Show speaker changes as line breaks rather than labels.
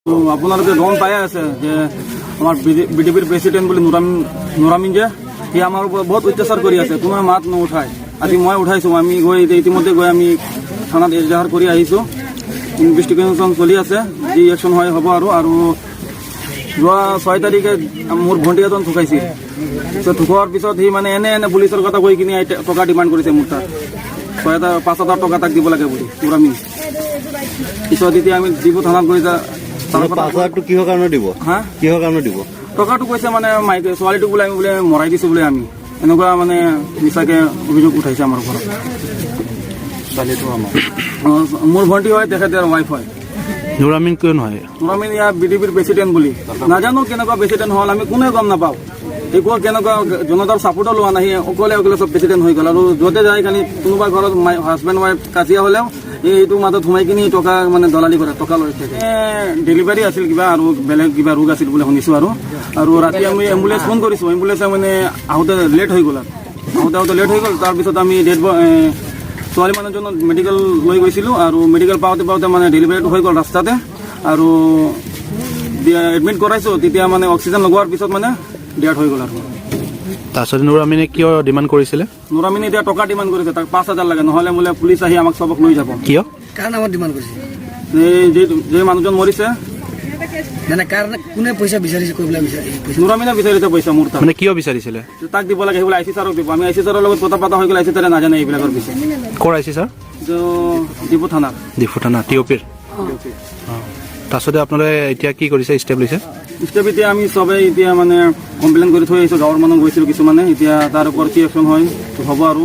আপোনালোকে গম পাই আছে যে আমাৰ বিজেপিৰ প্ৰেচিডেণ্ট বুলি নুৰামিন যে সি আমাৰ ওপৰত বহুত অত্যাচাৰ কৰি আছে। কোনোৱে মাত নুঠায়। আজি মই উঠাইছোঁ। আমি গৈ এতিয়া ইতিমধ্যে গৈ আমি থানাত এজাহাৰ কৰি আহিছোঁ। ইনভেষ্টিগেশ্যন চলি আছে, যি একশ্যন হয় হ'ব। আৰু আৰু যোৱা 6 তাৰিখে মোৰ ভণ্টি এজন ঢুকাইছিল। পিছত ঢুকোৱাৰ পিছত সি মানে এনে এনে পুলিচৰ কথা কৈ কিনি টকা ডিমাণ্ড কৰিছে মোৰ তাত, 6,000 5,000 টকা তাক দিব লাগে বুলি নুৰামিন। পিছত এতিয়া আমি ডিফু থানাত গৈ তাৰ কথা
5,000টো কিহৰ কাৰণে দিব?
হা?
কিহৰ কাৰণে দিব?
টকাটো কৈছে মানে মাইকে ছোৱালীটোক বোলে আমি বোলে মৰাই দিছোঁ বোলে আমি, এনেকুৱা মানে মিছাকে অভিযোগ উঠাইছে আমাৰ ওপৰত।
ছোৱালীটো আমাৰ
মোৰ ভণ্টি হয়, তেখেতে ৱাইফ হয়।
নুৰামিন কোন হয়?
নুৰামিন ইয়াৰ বিজেপিৰ প্ৰেচিডেণ্ট বুলি। নাজানো কেনেকুৱা প্ৰেচিডেণ্ট হ'ল, আমি কোনে গম নাপাওঁ। একো কেনেকুৱা জনতাৰ ছাপোৰ্টো লোৱা নাই, সি অকলে অকলে চব প্ৰেচিডেণ্ট হৈ গ'ল। আৰু য'তে যায় খালি কোনোবা ঘৰত হাজবেণ্ড ৱাইফ কাজিয়া হ'লেও এইটো মাজত সোমাই কিনি টকা মানে দলালি কৰে, টকা লৈ থাকে। ডেলিভাৰী আছিল কিবা আৰু বেলেগ কিবা ৰোগ আছিল বুলি শুনিছোঁ। আৰু আৰু ৰাতি আমি এম্বুলেঞ্চ ফোন কৰিছোঁ, এম্বুলেঞ্চে মানে আহোঁতে লেট হৈ গ'ল আৰু আহোঁতে আহোঁতে লেট হৈ গ'ল। তাৰপিছত আমি ডেড ছোৱালী মানুহজনক মেডিকেল লৈ গৈছিলোঁ আৰু মেডিকেল পাওঁতে পাওঁতে মানে ডেলিভাৰীটো হৈ গ'ল ৰাস্তাতে। আৰু এডমিট কৰাইছোঁ, তেতিয়া মানে অক্সিজেন লগোৱাৰ পিছত মানে ডেথ হৈ গ'ল আৰু।
তাৰপিছত নুৰামিনে কিয় ডিমাণ্ড কৰিছিলে?
নুৰামিনে এতিয়া টকা ডিমাণ্ড কৰিছে, তাক 5,000 লাগে, নহ'লে বোলে পুলিচ আহি আমাক চবক লৈ যাব।
কিয়?
কাৰ নামত ডিমাণ্ড কৰিছে?
এই যে যে মানুহজন মৰিছে।
মানে কাৰ, কোনে পইচা বিচাৰিছে, কৈ পেলাই বিচাৰিছে পইচা?
নুৰামিনে বিচাৰিছে পইচা মোৰ তাত।
মানে কিয় বিচাৰিছিলে?
তাক দিব লাগে, সেইবোলে I C ছাৰক দিব। আমি I C ছাৰৰ লগত কথা পতা হৈ গ'ল, I C ছাৰে নাজানে এইবিলাকৰ বিষয়ে।
ক'ৰ I C sir?
তো ডিফু থানাৰ।
ডিফু থানা, টি অ' পিৰ। তাৰপিছতে আপোনালোকে এতিয়া কি কৰিছে, ষ্টেপ লৈছে?
ষ্টেপ এতিয়া আমি চবেই এতিয়া মানে কমপ্লেইন কৰি থৈ আহিছোঁ। গাঁৱৰ মানুহ গৈছিলোঁ কিছুমানে। এতিয়া তাৰ ওপৰত কি একশ্যন হয় হ'ব আৰু।